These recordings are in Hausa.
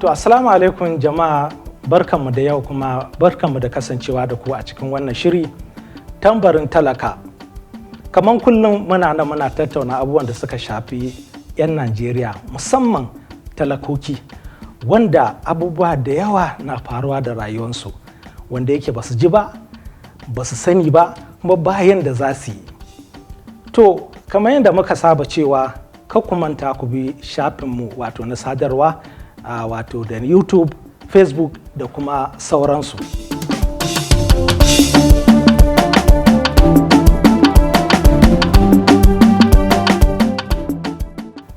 To, assalamu alaikum jama'a, barkanmu da yau kuma barkanmu da kasancewa da ku a cikin wannan shiri Tambarin Talaka. Kamar kullum muna nan muna tattauna abubuwan da suka shafi 'yan Najeriya, musamman talakoki, wanda abubuwa da yawa na faruwa da rayuwarsu wanda yake ba su ji ba, ba su sani ba, kuma bayan da za su yi. To, kamar yadda muka saba cewa, kar ku manta ku bi shafinmu, wato na sadarwa, wato da YouTube, Facebook da kuma sauransu.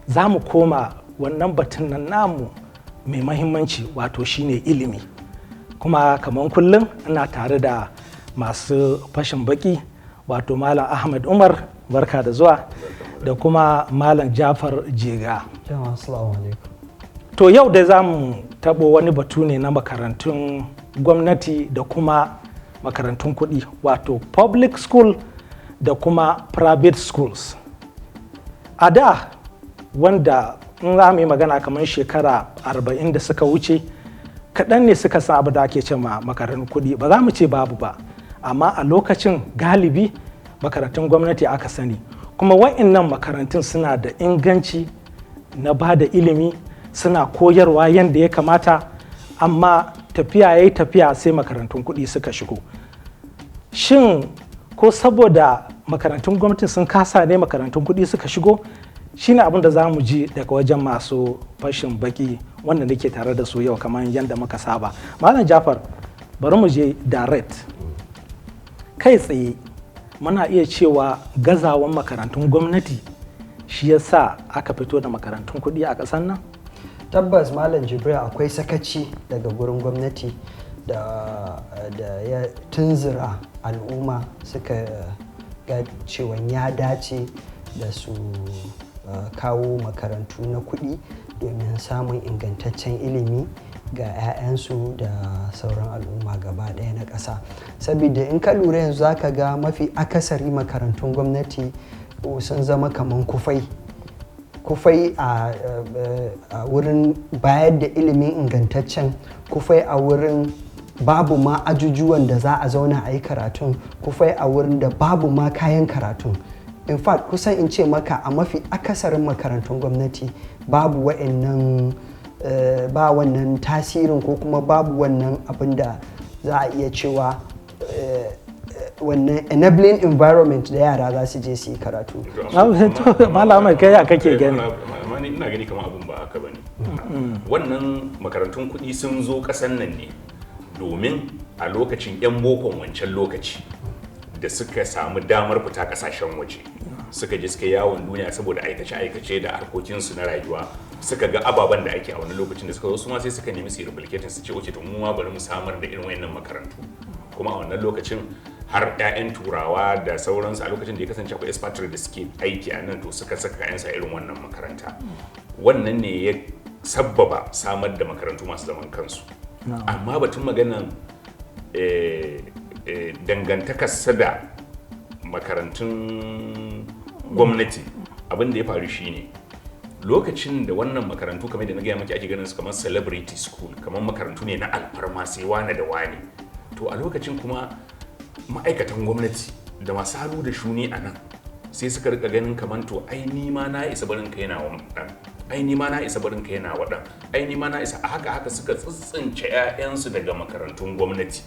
Za mu koma wannan batun nan namu mai mahimmanci, wato shine ilimi. Kuma kamar kullum ina tare da masu fashin baki, wato Malam Ahmad Umar, barka da zuwa, da kuma Malam Jafar Jega. Jama'a, assalamu alaikum. To, yau dai za mu taɓo wani batu ne na makarantun gwamnati da kuma makarantun kuɗi, wato public school da kuma private schools. A da, wanda in za mu yi magana kamar shekara 40 da suka wuce, kaɗan ne suka san abu da ake ce ma makarantun kuɗi. Ba za mu ce babu ba, amma a lokacin galibi makarantun gwamnati aka sani. Kuma wa'innan makarantun suna da inganci na ba da ilimi, suna koyarwa yadda ya kamata. Amma tafiya ya yi tafiya, sai makarantun kuɗi suka shigo. Shin ko saboda makarantun gwamnati sun kasa ne makarantun kuɗi suka shigo? Shine abin da za mu ji daga wajen masu fashin baki wanda nake tare da su yau, kamar yadda muka saba. Malam Jafar, bari mu je direct, kai tsaye. Muna iya cewa gazawan makarantun gwamnati shi ya sa aka fito da makarantun kuɗi a ƙasar nan? Tabbas, Malam Jibril, akwai sakaci daga gurin gwamnati da ya tunzura al'umma suka ga cewa ya dace da su kawo makarantu na kuɗi domin samun ingantaccen ilimi ga 'ya'yansu da sauran al'umma gaba ɗaya na ƙasa. Saboda in ka lura yanzu, zaka ga mafi akasari makarantun gwamnati sun zama kaman kufai kufai a wurin bayar da ilimin ingantaccen, kufai a wurin babu ma ajujuwan da za a zauna a yi karatun, kufai a wurin da babu ma kayan karatun. In fact, kusan in ce maka a mafi akasarin makarantun gwamnati babu wa'annan, ba wannan tasirin ko kuma babu wannan abin da za a iya cewa wannan enabling environment da yara za su je su yi karatu. Malam Ahmad, kai ya kake gani? Amma ni ina gani kamar abun ba haka bane. Wannan makarantun kuɗi sun zo ƙasan nan ne domin a lokacin 'yan bokon wancan lokaci da suka samu damar fita ƙasashen waje, suka je suka yawon duniya saboda aikace-aikace da harkokinsu na rayuwa, suka ga ababen da ake a wani lokacin. Da suka zo, su ma sai suka nemi su yi replicating, su ce, "Okay, to mu ma bari mu samar da irin wayannan makarantu." Kuma a wannan lokacin har 'ya'yan Turawa da sauransu, a lokacin da ya kasance akwai expatriate da suke aiki a nan, to suka saka 'ya'yansu a irin wannan makaranta. Wannan ne ya sabbaba samar da makarantu masu zaman kansu. Amma batun maganan dangantakar da makarantun gwamnati, abin da ya faru shine lokacin da wannan makarantu, kamar da na gaya maki, ake ganin su kamar celebrity school, kamar makarantu ne na alfarma, sai wane da wane. To, a lokacin kuma ma'aikatan gwamnati da masu hannu da shuni a nan sai suka rika ganin kamar, to ai ni ma na isa barin kai na dan, ai ni ma na isa barin kai na wadan, ai ni ma na isa. A haka haka suka tsitsince 'ya'yansu daga makarantun gwamnati.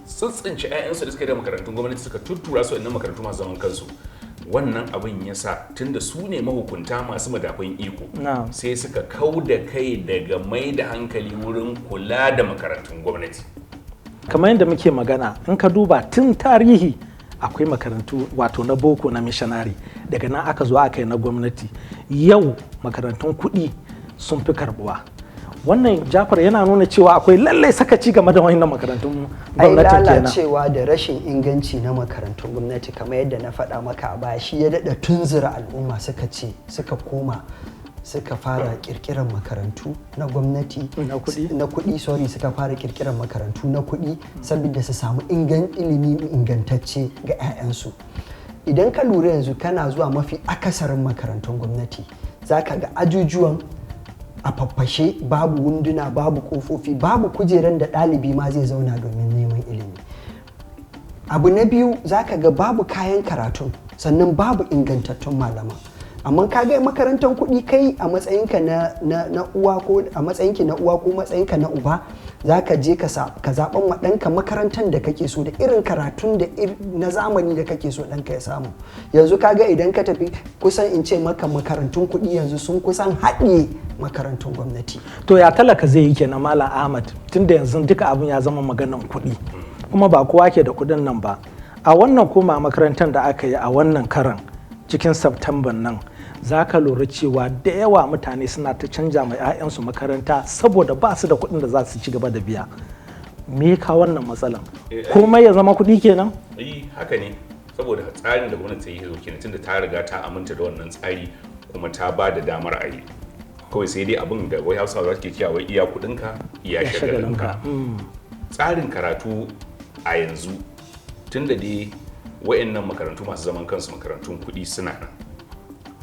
Tsitsince 'ya'yansu da suka yi da makarantun gwamnati, suka tuttura su inda makarantu masu zaman kansu. Wannan abin ya sa, tunda su ne mahukunta masu madafun iko, sai suka kau da kai daga mai da hankali wurin kula da makarantun gwamnati. Kamar yadda muke magana, in ka duba tun tarihi akwai makarantu, wato na boko na missionary. Daga nan aka zo aka yi na gwamnati. Yau makarantun kuɗi sun fi karbuwa. Wannan, Jafar, yana nuna cewa akwai lallai sakaci game da wannan makarantun Ai gwamnatin kenan. lalacewa da rashin inganci na makarantun gwamnati, kamar yadda na faɗa maka a baya, shi ya daɗa tunzura al'umma suka ce suka koma suka fara kirkirar makarantu na gwamnati. Na kuɗi? Na kuɗi, sorry. Suka fara kirkirar makarantu na kuɗi saboda su samu ilimi ingantacce ga 'ya'yansu. Idan ka lura yanzu, kana zuwa mafi akasarin makarantun gwamnati, za ka ga ajujuwan A faffashe, babu wunduna, babu kofofi, babu kujeran da ɗalibi ma zai zauna domin neman ilimi. Abu na biyu, zaka ga babu kayan karatu, sannan babu ingantattun malaman. Amma ka ga makarantar kuɗi, kai a matsayinka na uwa ko a matsayinki na uwa ko matsayinka na uba, za ka je ka zaɓan ma ɗanka makarantar da kake so, da irin karatun da na zamani da kake so ɗanka ya samu. Yanzu ka ga idan ka tafi, kusan in ce maka makarantun kuɗi yanzu sun kusan haɗiye makarantun gwamnati. To, ya talaka zai yi kenan, Malam Ahmad, tunda yanzu duka abin ya zama maganan kuɗi, kuma ba kowa ke da kuɗin nan ba? A wannan koma makarantar da aka yi a wannan karan cikin September nan, za ka lura cewa da yawa mutane suna ta canja ma 'ya'yansu makaranta saboda ba su da kuɗin da za su ci gaba da biya. Me ya kawo wannan matsalan? Komai ya zama kuɗi kenan? Eh, haka ne, saboda tsarin da gwamnati ta yi zo kenan, tunda ta riga ta aminta da wannan tsari kuma ta ba da damar a yi. Kawai sai dai abin da wai Hausawa ke cewa, wai iya kuɗinka iya shagalinka. Tsarin karatu a yanzu, tunda dai wayannan makarantu masu zaman kansu, makarantun kuɗi, suna nan,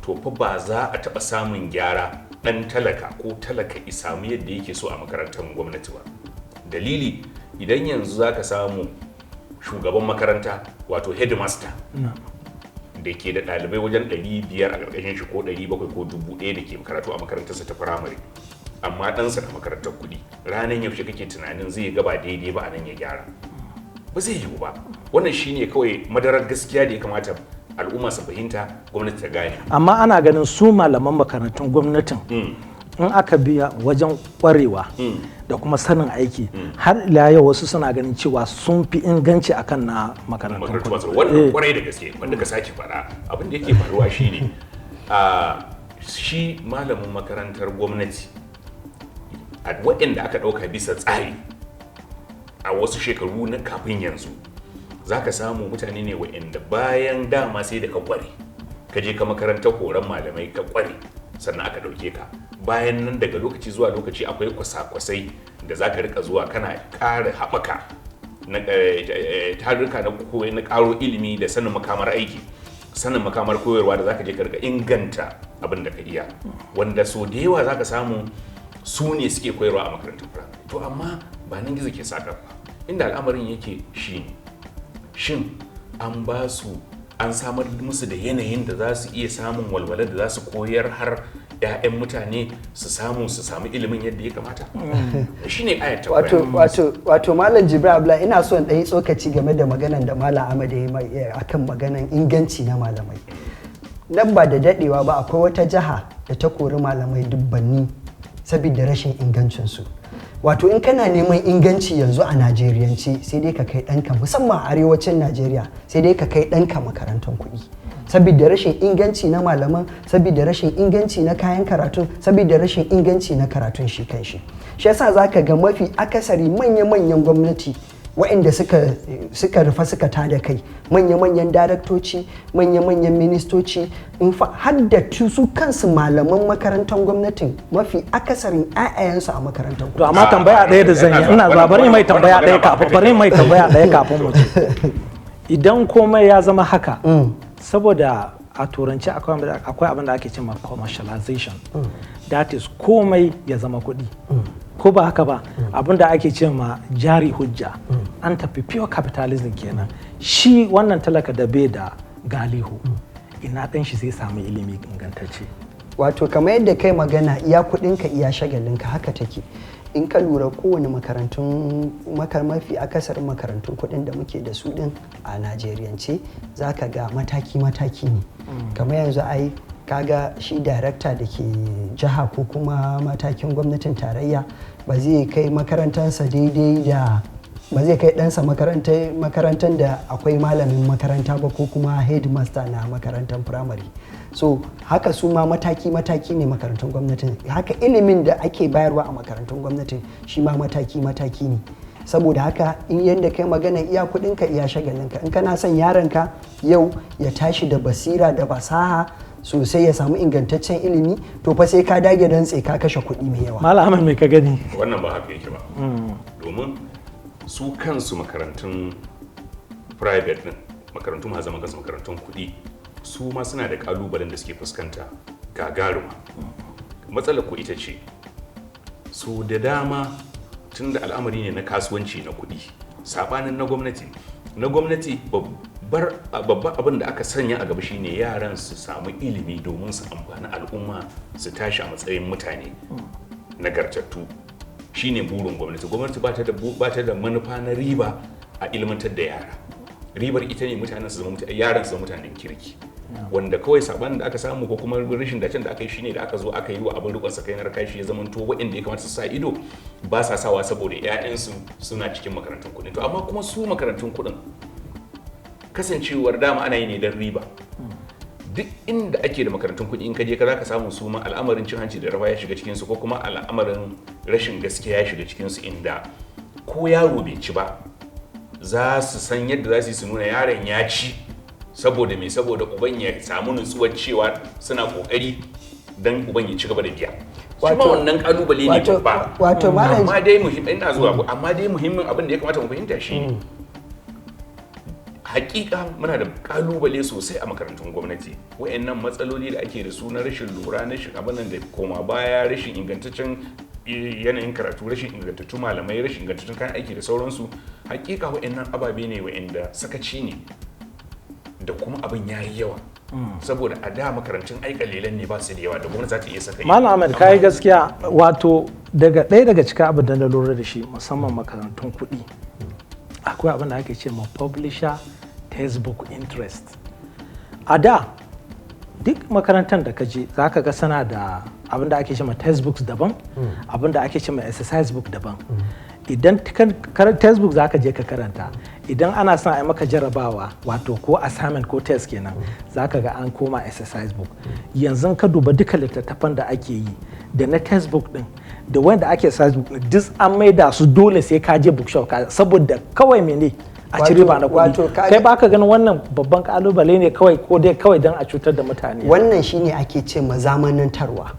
to fa ba za a taɓa samun gyara ɗan talaka ko talaka ya samu yadda yake so a makarantar gwamnati ba. Dalili, idan yanzu za ka samu shugaban makaranta, wato headmaster, da ke da ɗalibai wajen 500 a ƙarƙashin shi, ko 700 ko 1000 da ke karatu a makarantarsa ta firamare, amma ɗansa na makarantar kuɗi, ranar yaushe kake tunanin zai gaba daidai ba a nan ya gyara? Ba zai yiwu ba. Wannan shine kawai madarar gaskiya da ya kamata al'umma su fahimta, gwamnati ta gane. Amma ana ganin su malaman makarantun gwamnatin, in aka biya wajen kwarewa da kuma sanin aiki, har ila yau wasu suna ganin cewa sun fi inganci akan na makarantun makarantu kuɗi. Masu wannan, kwarai da gaske, wanda ka sake faɗa, abin da yake faruwa shine a shi malamin makarantar gwamnati, a waɗanda aka ɗauka bisa tsari a wasu shekaru na kafin yanzu, za ka samu mutane ne waɗanda bayan dama sai da ka kware, ka je ka makarantar horon malamai, ka kware, sannan aka ɗauke ka. Bayan nan, daga lokaci zuwa lokaci akwai kwasa-kwasai da za ka rika zuwa kana ƙara haɓaka na tarurruka na koyi, na ƙaro ilimi da sanin makamar aiki, sanin makamar koyarwa, da zaka je ka rika inganta abin da ka iya, wanda so da yawa zaka samu su ne suke koyarwa a makarantun firamare. To amma ba nan gizo ke saka ba. Inda al'amarin yake shine, shin an ba su, an samar musu da yanayin da za su iya samun walwalar da za su koyar har 'ya'yan mutane su samu ilimin yadda ya kamata? Shine ayar tambaya. Wato Malam Jibril Abla, ina so in ɗan yi tsokaci game da maganan da Malam Ahmad ya yi akan maganan inganci na malamai. Nan ba da daɗewa ba akwai wata jiha da ta kori malamai dubbanni saboda rashin ingancinsu. Wato in kana neman inganci yanzu a Najeriyance, sai dai ka kai ɗanka, musamman a arewacin Najeriya, sai dai ka kai ɗanka makarantar kuɗi, saboda rashin inganci na malaman, saboda rashin inganci na kayan karatun, saboda rashin inganci na karatun shi kan shi. Shi yasa zaka ga mafi akasari manya-manyan gwamnati waɗanda suka rufa suka tada kai, manya-manyan daraktoci, manya-manyan ministoci, in fa har da su kansu malaman makarantar gwamnatin, mafi akasarin 'ya'yayansu a makarantar To amma tambaya ɗaya da zan yi, ina zuwa, bari mai tambaya ɗaya kafin, bari mai tambaya ɗaya kafin mu ce. Idan komai ya zama haka, saboda a turanci akwai abin da ake cewa commercialization, that is komai ya zama kuɗi, ko ba haka ba? Abin da ake ce ma jari hujja, an tafi pure capitalism kenan. Shi wannan talaka da bai da galihu, ina ɗan shi zai samu ilimi ingantacce? Wato kamar yadda kai magana, iya kudinka iya shagalinka, haka take. In ka lura, kowane makarantun mafi akasarin makarantun kudin da muke da su din a Najeriyance, za ka ga mataki-mataki ne. Kamar yanzu ai kaga shi darakta da ke jiha ko kuma matakin gwamnatin tarayya ba zai kai makarantarsa daidai da, ba zai kai ɗansa makarantar da akwai malamin makaranta ba ko kuma headmaster na makarantar firamare. So haka su ma mataki-mataki ne makarantun gwamnatin. Haka ilimin da ake bayarwa a makarantun gwamnatin shi ma mataki-mataki ne. Saboda haka, in yadda kai magana, iya kudinka iya shagalinka, in kana son yaronka yau ya tashi da basira da fasaha sosai, ya samu ingantaccen ilimi, to fa sai ka dage dantse, ka kashe kuɗi mai yawa. Malam Ahmad, mai ka gani? Wannan ba haka yake ba, domin su kansu makarantun private din, makarantu masu zaman kansu, makarantun kuɗi, su ma suna da kalubalen da suke fuskanta gagaruma. Matsalar ko ita ce So da dama, tun da al'amari ne na kasuwanci na kuɗi, sabanin na gwamnati. Na gwamnati, babban abin da aka sanya a gaba shine yaran su samu ilimi domin su amfani al'umma, su tashi a matsayin mutane nagartattu. Shine burin gwamnati. Gwamnati ba ta da manufa na riba a ilmantar da yara. Ribar ita ne mutanen su zama yaran su zama mutanen kirki. Wanda kawai sabanin da aka samu ko kuma rashin dacen da aka yi shine da aka zo aka yi wa abin rikon sakainar kashi, ya zamanto waɗanda ya kamata su sa ido ba sa sawa saboda 'ya'yansu suna cikin makarantun kuɗin. To amma kuma su makarantun kuɗin, kasancewar dama ana yi ne don riba, duk inda ake da makarantun kuɗi in ka je ka za ka samu su ma al'amarin cin hanci da rashawa ya shiga cikinsu, ko kuma al'amarin rashin gaskiya ya shiga cikinsu, inda ko yaro bai ci ba za su san yadda za su yi su nuna yaron ya ci. Saboda me? Saboda uban ya samu nutsuwar cewa suna kokari dan uban ya ci gaba da biya. Shi ma wannan kalubale ne babba. Wato malam Amma dai muhimmin, ina zuwa, amma dai muhimmin abin da ya kamata mu fahimta shi ne, hakika muna da kalubale sosai a makarantun gwamnati. Wayannan matsaloli da ake da su na rashin lura, na rashin abin nan da koma baya, rashin ingantaccen yanayin karatu, rashin ingantattun malamai, rashin ingantattun kayan aiki da sauransu, hakika wayannan ababe ne wayanda sakaci ne da kuma abin ya yi yawa, saboda a da makarantun ai kalilan ne, ba su da yawa da gwamnati za ta iya saka ido. Malam Ahmed, kayi gaskiya. Wato daga ɗaya daga cikin abin da na lura da shi, musamman makarantun kuɗi, akwai abin da ake ce ma publisher textbook interest. A da duk makarantar da ka je za ka ga sana da abin da ake ce ma textbooks daban, abin da ake ce ma exercise book daban. Idan textbook za ka je ka karanta, idan ana son a yi maka jarabawa, wato ko assignment ko test kenan, za ka ga an koma exercise book. Yanzu ka duba duka littattafan da ake yi, da na textbook din da wanda ake exercise book din, duk an maida su dole sai ka je bookshop saboda kawai mene? A ci riba na kuɗi. Kai baka ganin wannan babban kalubale ne kawai, ko dai kawai don a cutar da mutane? Wannan shine ake ce ma zamanantarwa.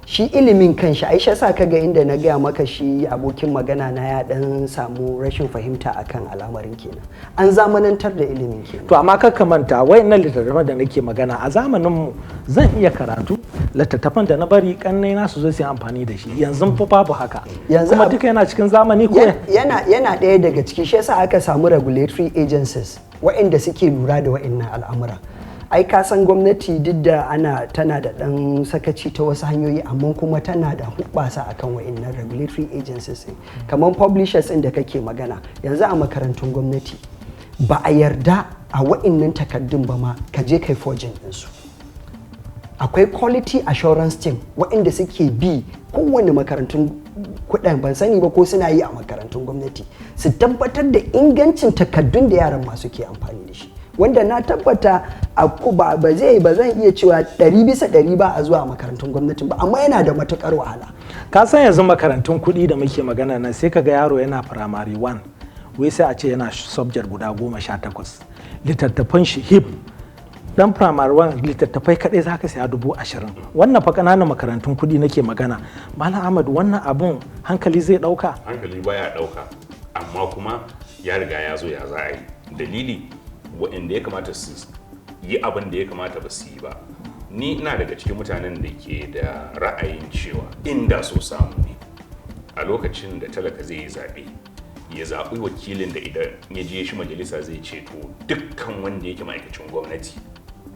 Shi ilimin kanshi ai shi yasa kaga inda na gaya maka shi abokin magana na ya dan samu rashin fahimta akan al'amarin kenan. An zamanantar da ilimin kenan. To amma kar ka manta, wayannan littattafan da nake magana, a zamanin mu zan iya karatu, littattafan da na bari kannai na su zo su yi amfani da shi. Yanzu fa babu haka. Yanzu kuma duka yana cikin zamani ko? Yana ɗaya daga ciki. Shi yasa aka samu regulatory agencies waɗanda suke lura da waɗannan al'amura. Ai ka san gwamnati, duk da ana tana da ɗan sakaci ta wasu hanyoyi, amma kuma tana da hubbasa akan waɗannan regulatory agencies ɗin. Kamar publishers ɗin da kake magana, yanzu a makarantun gwamnati ba a yarda a waɗannan takardun ba ma ka je kai forging ɗinsu. Akwai quality assurance team waɗanda suke bi kowane makarantun kuɗin, ban sani ba ko suna yi a makarantun gwamnati, su tabbatar da ingancin takardun da yaran masu ke amfani da shi, wanda na tabbata a ba zai ba zan iya cewa 100% ba a zuwa makarantun gwamnati ba, amma yana da matukar wahala. Ka san yanzu makarantun kuɗi da muke magana nan, sai ka ga yaro yana primary 1, wai sai a ce yana subject guda 18, littattafan shi hip. Dan primary 1, littattafai kaɗai za ka saya 20,000. Wannan fa ƙananan makarantun kuɗi nake magana. Malam Ahmad, wannan abun hankali zai ɗauka? Hankali baya ɗauka, amma kuma ya riga ya zo, ya za a yi? Dalili, waɗanda ya kamata su yi abin da ya kamata ba su yi ba. Ni ina daga cikin mutanen da ke da ra'ayin cewa inda so samu ne, a lokacin da talaka zai yi zaɓe, ya zaɓi wakilin da idan ya je shi majalisa zai ceto dukkan wanda yake ma'aikacin gwamnati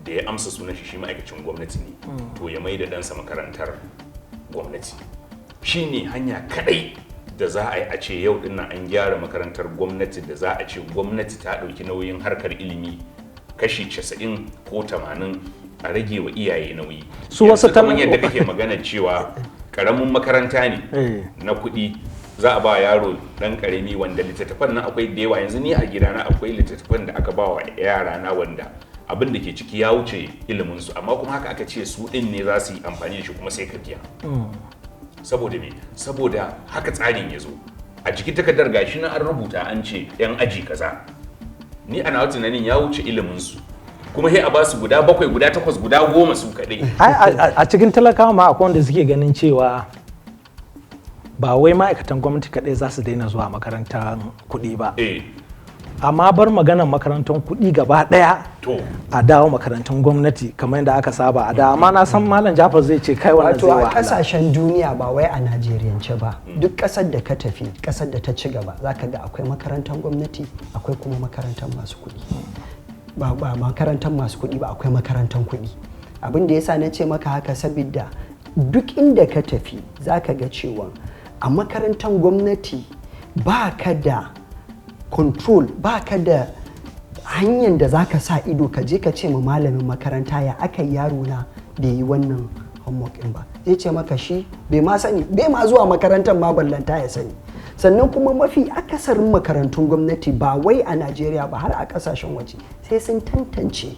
da ya amsa sunan shi shi ma'aikacin gwamnati ne, to ya mai da ɗansa makarantar gwamnati. Shi ne hanya kaɗai da za a yi a ce yau dinnan an gyara makarantar gwamnati, da za a ce gwamnati ta ɗauki nauyin harkar ilimi kashi 90 ko 80, a rage wa iyaye nauyi. Su wasu Yanzu kamar yadda kake magana cewa karamin makaranta ne na kuɗi, za a ba yaro ɗan karami wanda littattafan nan akwai da yawa. Yanzu ni a gidana akwai littattafan da aka ba wa yara na wanda abin da ke ciki ya wuce iliminsu, amma kuma haka aka ce su ɗin ne za su yi amfani da shi, kuma sai ka biya. Saboda me? Saboda haka tsarin ya zo. A cikin takardar gashi na an rubuta, an ce yan aji kaza. Ni ana nawa tunanin ya wuce iliminsu, kuma sai a ba su guda bakwai, guda takwas, guda 10 su kaɗai. Ai a cikin talakawa ma akwai wanda suke ganin cewa ba wai ma'aikatan gwamnati kaɗai za su daina zuwa makarantar kuɗi ba. Amma bar maganar makarantar kuɗi gaba ɗaya, To, a dawo makarantun gwamnati kamar yadda aka saba a da. Amma na san Malam Jafar zai ce kai wannan Wato zai a wahala. kasashen duniya, ba wai a Najeriyance ba, duk kasar da ka tafi, kasar da ta ci gaba, zaka ga akwai makarantar gwamnati, akwai kuma makarantar masu kuɗi. Ba makarantar masu kuɗi ba, akwai makarantar kuɗi. Abin da yasa na ce maka haka, saboda duk inda ka tafi zaka ga cewa a makarantar gwamnati ba ka da control, ba ka da hanyar da za ka sa ido ka je ka ce ma malamin makaranta, "Ya aka yi yaro na bai yi wannan homework ɗin ba?" Zai ce maka shi bai ma sani, bai ma zuwa makarantar ma ballanta ya sani. Sannan kuma mafi akasarin makarantun gwamnati, ba wai a Najeriya ba, har a kasashen waje, sai sun tantance.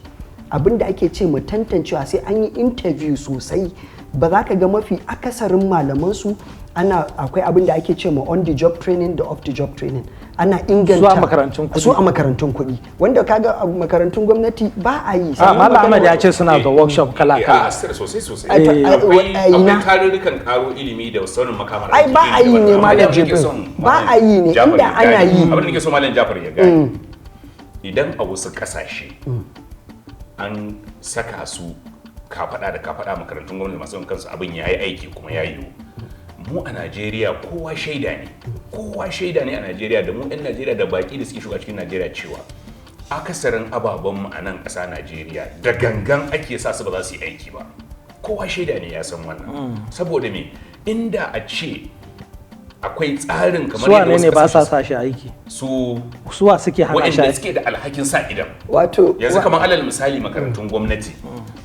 Abin da ake ce mu tantancewa, sai an yi interview sosai. Ba za ka ga mafi akasarin malamansu ana akwai abin da ake ce ma on the job training da off the job training, ana inganta Su a makarantun kuɗi. Su a makarantun kuɗi, wanda kaga a makarantun gwamnati ba a yi. A Sannan Malam Ahmad maganar- ya ce suna da workshop kala kala. A sosai sosai. Ai, Akwai ai, ina? akwai tarurrukan karo ilimi da sanin makamar Ai, aiki ba a yi iri ne, daban-daban. Malam Abin da nake Jibrin. son Ba Malam a yi ne, Jafar inda ya ana gane. yi. Abin da nake so Malam Jafar ya gane, idan a wasu kasashe an saka su kafada da kafada, makarantun gwamnati masu zaman kansu, abin ya yi aiki kuma ya yiwu. Mu a Najeriya kowa shaida ne, kowa shaida ne a Najeriya, da mu 'yan Najeriya da baki da suke shiga cikin Najeriya, cewa akasarin ababenmu a nan ƙasa Najeriya da gangan ake sa su ba za su yi aiki ba. Kowa shaida ne, ya san wannan. Saboda me? Inda a ce akwai tsarin kamar Su wane wasu ne ba sa ƙasashe sa shi aiki? Su Suwa suke hana shi waɗanda aiki? suke da alhakin sa idan. Wato Yanzu kamar alal misali makarantun gwamnati,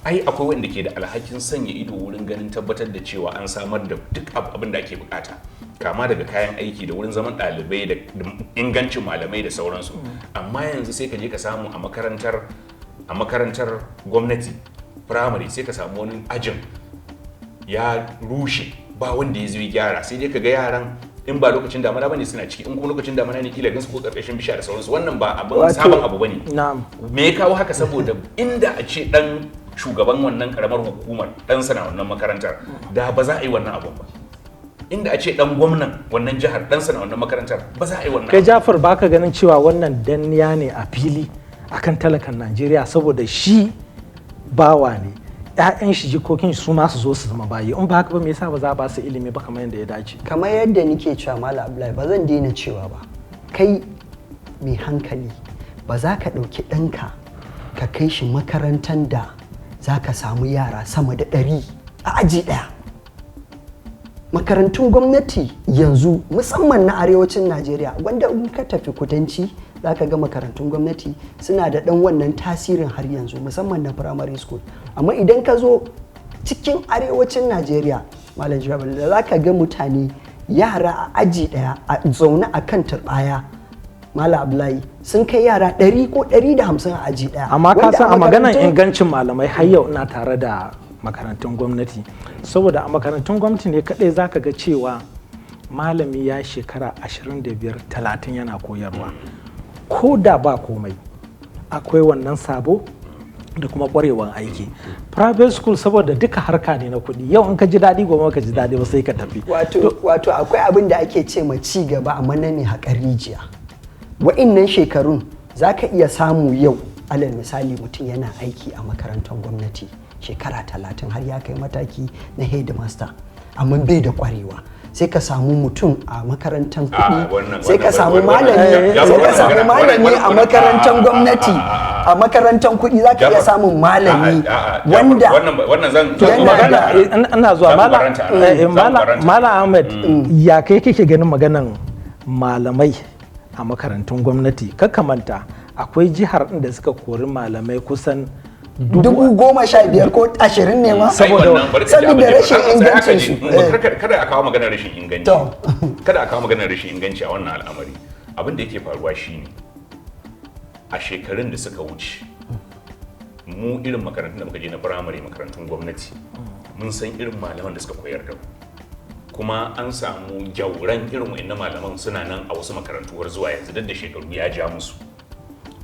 ai akwai wanda ke da alhakin sanya ido wurin ganin tabbatar da cewa an samar da duk abin da ake bukata, kama daga kayan aiki da wurin zaman ɗalibai da ingancin malamai da sauransu. Amma yanzu sai ka je ka samu a makarantar gwamnati firamare, sai ka samu wani ajin ya rushe, ba wanda ya zo ya gyara. Sai dai ka ga yaran, in ba lokacin damana bane suna ciki, in kuma lokacin damana ne kila gansu ko karkashin bishiya da sauransu. Wannan ba abin sabon abu bane. Me ya kawo haka? Saboda inda a ce dan shugaban wannan karamar hukumar dan sana wannan makarantar, da ba za a yi wannan abun ba. Inda a ce dan gwamnan wannan jihar dan sana wannan makarantar, ba za a yi wannan Kai abun. Jafar, baka ganin cewa wannan danniya ne a fili akan talakan Najeriya? Saboda shi bawa ne, 'ya'yan shi, jikokin shi su ma su zo su zama bayi. In ba haka ba, me yasa ba za a ba su ilimi ba kamar yadda ya dace? Kamar yadda nike cewa, Malam Abdullahi, ba zan daina cewa ba, kai mai hankali ba za ka ɗauki ɗanka ka kai shi makarantar da za ka samu yara sama da 100 a aji ɗaya. Makarantun gwamnati yanzu, musamman na arewacin Najeriya, wanda in ka tafi kudanci za ka ga makarantun gwamnati suna da ɗan wannan tasirin har yanzu, musamman na primary school. Amma idan ka zo cikin arewacin Najeriya, Malam Jibril, da za ka ga mutane, yara a aji ɗaya a zaune a kan turɓaya, Malam Abdullahi, sun kai yara 100 ko 150 a aji ɗaya. Amma ka Wanda san a maganar makarantun- ingancin malamai, har yau ina tare da makarantun gwamnati, saboda a makarantun gwamnati ne kadai zaka ga cewa malami ya shekara 25, 30 yana koyarwa. Ko da ba komai, akwai wannan sabo da kuma kwarewan aiki. Private school, saboda duka harka ne na kuɗi, yau in ka ji daɗi, gobe ka ji daɗi ba, sai ka tafi. Wato akwai abin da ake ce ma ci gaba, amma na mai haƙar rijiya. Wa'innan shekarun za ka iya samu yau, alal misali, mutum yana aiki a makarantar gwamnati shekara 30, har ya kai mataki na headmaster, amma bai da kwarewa. Sai ka samu mutum a makarantar A, kuɗi, sai ka samu malami, Jafar, sai ka wannan samu magana- malami a makarantar gwamnati, a makarantar kuɗi za ka iya Jafar, samun malami a'a, a'a, Jafar, wanda wannan zan To zan Yana magana da- ina zuwa Za mu Malam baranta a nan. Za mu baranta. Malam Ahmed, ya kai kake ganin maganan malamai a makarantun gwamnati? Manta akwai jihar inda suka kori malamai kusan 15,000 ko 20 ne ma. Ai, wannan bari ka ji Saboda abin da ya rashin faɗa. Sai aka ingancin ji. su. Kada a kawo maganar rashin inganci. To. Kada a kawo maganar rashin inganci a wannan al'amari. Abin da yake faruwa shine, a shekarun da suka wuce, mu irin makarantun da muka je na firamare, makarantun gwamnati, mun san irin malaman da suka koyar da mu. Kuma an samu gyauran irin wa'annan malaman suna nan a wasu makarantu har zuwa yanzu, duk da shekaru ya ja musu.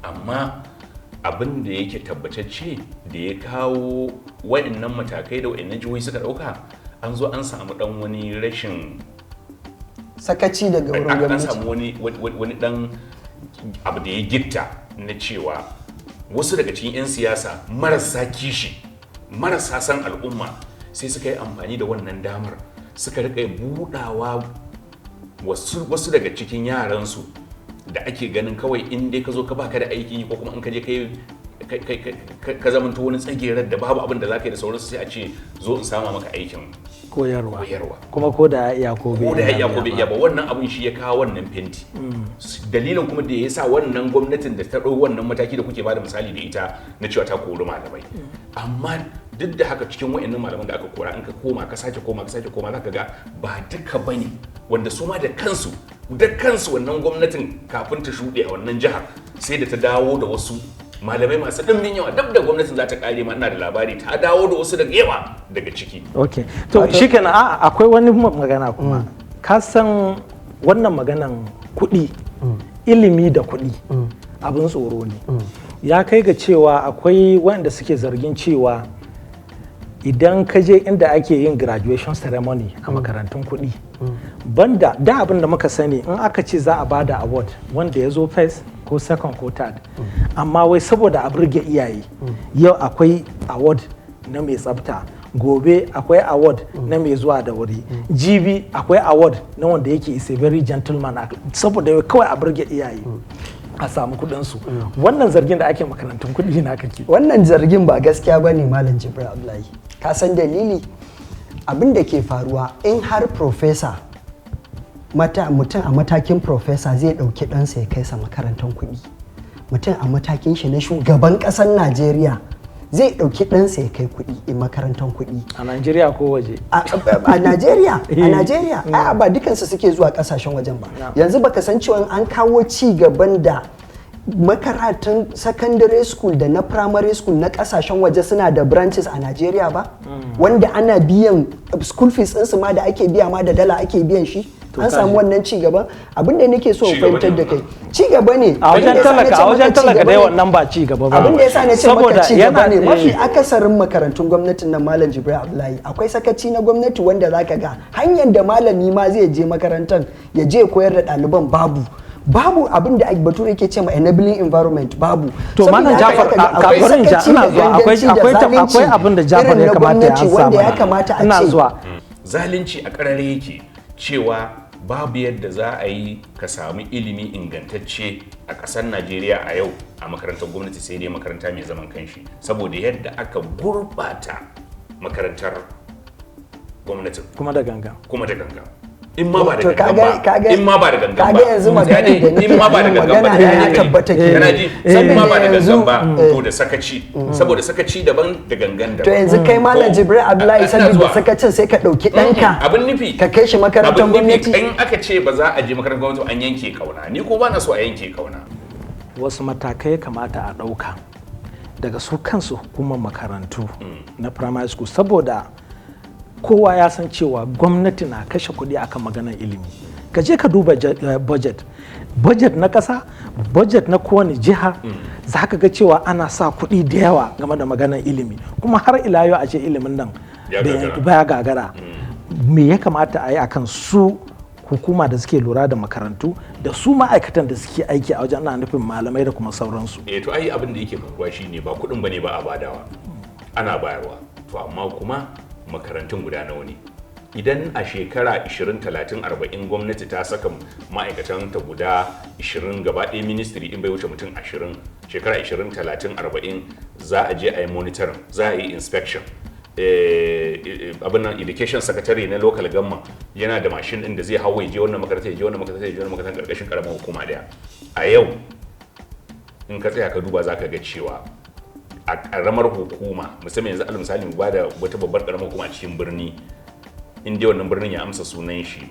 Amma abin da yake tabbatacce da ya kawo wa'annan matakai da wa'annan jihohi suka ɗauka, an zo an samu ɗan wani rashin Sakaci daga wurin an gwamnati. samu wani dan abu da ya gitta na cewa wasu daga cikin 'yan siyasa marasa kishi, marasa san al'umma, sai suka yi amfani da wannan damar suka rika budawa wasu daga cikin yaransu da ake ganin kawai in dai ka zo ka baka da aikin yi, ko kuma in ka je kai ka zamanto wani tsagerar da babu abin da za ka yi da sauransu, sai a ce zo in sama maka aikin koyarwa. Koyarwa. Kuma ko da ya iya ko bai ko da ya iya ko bai iya ba, wannan abin shi ya kawo wannan fenti. Dalilin kuma da ya sa wannan gwamnatin da ta ɗau wannan mataki da kuke bada misali da ita na cewa ta kori malamai, amma duk da haka cikin wa'annan malaman da aka kora, in ka koma ka sake koma ka sake koma, zaka ga ba duka bane, wanda su ma da kansu wannan gwamnatin kafin ta shuɗe a wannan jihar sai da ta dawo da wasu malamai masu ɗimbin yawa. Dab da gwamnatin za ta kare ma, ina da labari ta dawo da wasu daga yawa daga ciki. Ok, to shikenan. A akwai wani magana kuma. Ka san wannan maganan kuɗi, ilimi da kuɗi abin tsoro ne. Ya kai ga cewa akwai waɗanda suke zargin cewa idan ka je inda ake yin graduation ceremony a makarantun kuɗi, banda da abin da muka sani, in aka ce za a bada award, wanda ya zo first ko second ko third, amma wai saboda a burge iyaye, yau akwai award na mai tsafta, gobe akwai award na mai zuwa da wuri, jibi akwai award na wanda yake is a very gentleman, saboda kawai a burge iyaye a samu kuɗinsu. Wannan zargin da ake makarantun kuɗi na kake? Wannan zargin ba gaskiya ba ne, Malam Jibril Abdullahi. Ka san dalili? Abin da ke faruwa, in har professor mata mutum a matakin professor zai ɗauki ɗansa ya kai sa makarantar kuɗi, mutum a matakin shi na shugaban ƙasar Najeriya zai ɗauki ɗansa ya kai kuɗi in makarantar kuɗi. A Najeriya ko waje? A Najeriya, a Najeriya. Ai ba dukansu suke zuwa kasashen wajen ba. Yanzu baka san cewa an kawo ci gaban da makarantun secondary school da na primary school na kasashen waje suna da branches a Najeriya ba, wanda ana biyan school fees ɗinsu ma da ake biya ma da dala ake biyan shi? An samu wannan ci gaban. Abin da nake so in Ci gaba fahimtar ne da kai, ci gaba ne. A wajen Abin da yasa na talaka, ce a wajen maka ci talaka gaba dai ne. wannan ba ci gaba ba. Abin da yasa na ce maka Saboda ci gaba ne, mafi akasarin makarantun gwamnatin nan, Malam Jibril Abdullahi, akwai sakaci na gwamnati wanda zaka ga hanyar da malami ma zai je makarantar ya je koyar da ɗaliban babu, babu abin da bature ke ce ma enabling environment, babu. To, Saboda Malam haka Jafar, zaka ga akwai bari in sakaci ina da zuwa, ganganci da zalunci akwai abin da Jafar irin ya na kamata ya gwamnati ansa wanda ya mana. kamata a Ina ce zuwa. Zalunci a ƙarare yake cewa babu yadda za a yi ka samu ilimi ingantacce a ƙasar Najeriya a yau a makarantar gwamnati, sai dai makaranta mai zaman kanshi, saboda yadda aka gurɓata makarantar gwamnatin. Kuma da gangan. Kuma da gangan, in ma ba da To, gangan ba, kaga- in ma ba da gangan ba, kaga yanzu magana da nake in ma ba da nan, gangan ba, magana ya tabbata kenan. kana ji, in ma ba da Yanzu- gangan ba, to da sakaci, saboda sakaci daban da gangan daban. To yanzu kai, Malam To, Jibril Abdullahi, ina saboda zuwa. sakacin sai ka ɗauki ɗanka Abin nufi, ka kai shi makarantar abin nufi, gwamnati. in aka ce ba za a je makarantar gwamnati ba, an yanke kauna. Ni ko ba na so a yanke kauna. Wasu matakai ya kamata a ɗauka daga su kansu hukumar makarantu na primary school? Saboda kowa ya san cewa gwamnati na kashe kuɗi akan maganar ilimi. Ka je ka duba budget na ƙasa, budget na kowane jiha, za ka ga cewa ana sa kuɗi da yawa game da maganar ilimi, kuma har ila yau a ce ilimin nan Ya gagara. baya gagara. Me ya kamata a yi akan su hukuma da suke lura da makarantu da su ma'aikatan da suke aiki a wajen, ana nufin malamai da kuma sauransu? Eh, to ai abin da yake faruwa shine ba kuɗin bane ba a badawa, ana bayarwa. To amma kuma makarantun guda nawa ne? Idan a shekara 20, 30, 40 gwamnati ta saka ma'aikatan ta guda 20 gaba ɗaya, ministry in bai wuce mutum 20, shekara 20, 30, 40 za a je a yi monitoring, za a yi inspection. Abin nan, education secretary na local government yana da mashin din da zai hau ya je wannan makaranta, ya je wannan makaranta, ya je wannan makaranta karkashin karamar hukuma daya. A yau in ka tsaya ka duba, za ka ga cewa a karamar hukuma, musamman yanzu alal misali mu bada wata babbar karamar hukuma a cikin birni, in dai wannan birnin ya amsa sunan shi,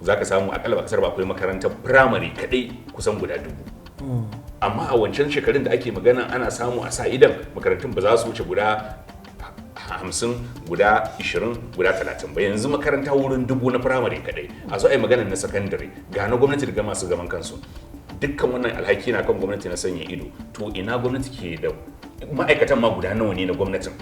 za ka samu akalla ba kasar ba akwai makarantar firamare kadai kusan guda 1000. Amma a wancan shekarun da ake magana ana samu a sa idan makarantun ba za su wuce guda 50, guda 20, guda 30 ba. Yanzu makaranta wurin 1000 na firamare kadai. A zo a yi magana na sakandare, ga na gwamnati da masu zaman kansu. Dukkan wannan alhaki na kan gwamnati na sanya ido. To ina gwamnati ke da ma'aikatan ma guda nawa ne na gwamnatin?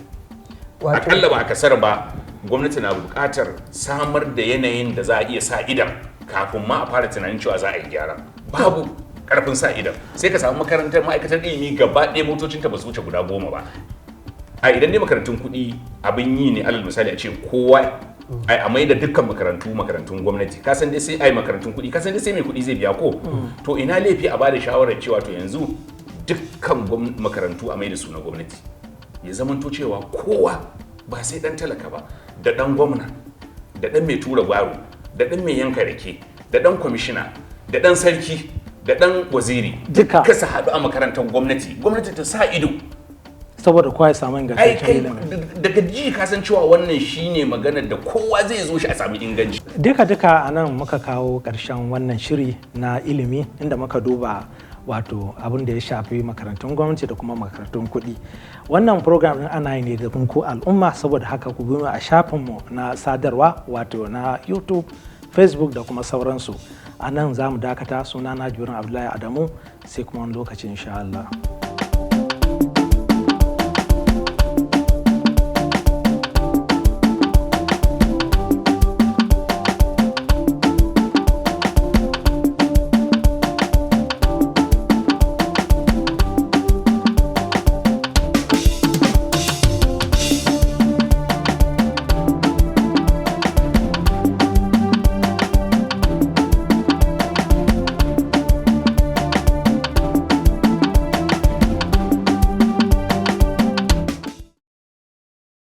Akalla ba a kasar ba gwamnati na buƙatar samar da yanayin da za a iya sa idan kafin ma a fara tunanin cewa za a yi gyara. Babu. Karfin sa idan sai ka samu makarantar ma'aikatar ilimi gaba ɗaya motocinta ba su wuce guda 10 ba. A idan dai makarantun kuɗi abin yi ne, alal misali a ce kowa ai a maida dukkan makarantu makarantun gwamnati, ka san dai sai ai makarantun kuɗi, ka san dai sai mai kuɗi zai biya ko. To ina laifi a bada shawarar cewa to yanzu dukkan makarantu a maida su na gwamnati, ya zamanto cewa kowa, ba sai dan talaka ba, da dan gwamna, da dan mai tura gwaro, da dan mai yanka rake, da dan kwamishina, da dan sarki, da dan waziri, Duka. Duka su haɗu a makarantar gwamnati, gwamnati ta sa ido. Saboda kowa ya samu Ai ingantaccen kai ilimi. Daga ji ka san cewa wannan shine maganar da kowa zai zo shi a sami inganci. Duka-duka a nan muka kawo ƙarshen wannan shiri na ilimi, inda muka duba wato abin da ya shafi makarantun gwamnati da kuma makarantun kuɗi. Wannan program ɗin ana yi ne da ku al'umma. Saboda haka ku bi mu a shafinmu na sadarwa, wato na YouTube, Facebook da kuma sauransu. A nan za mu dakata. Suna na Juran Abdullahi Adamu, sai kuma wani lokaci insha Allah.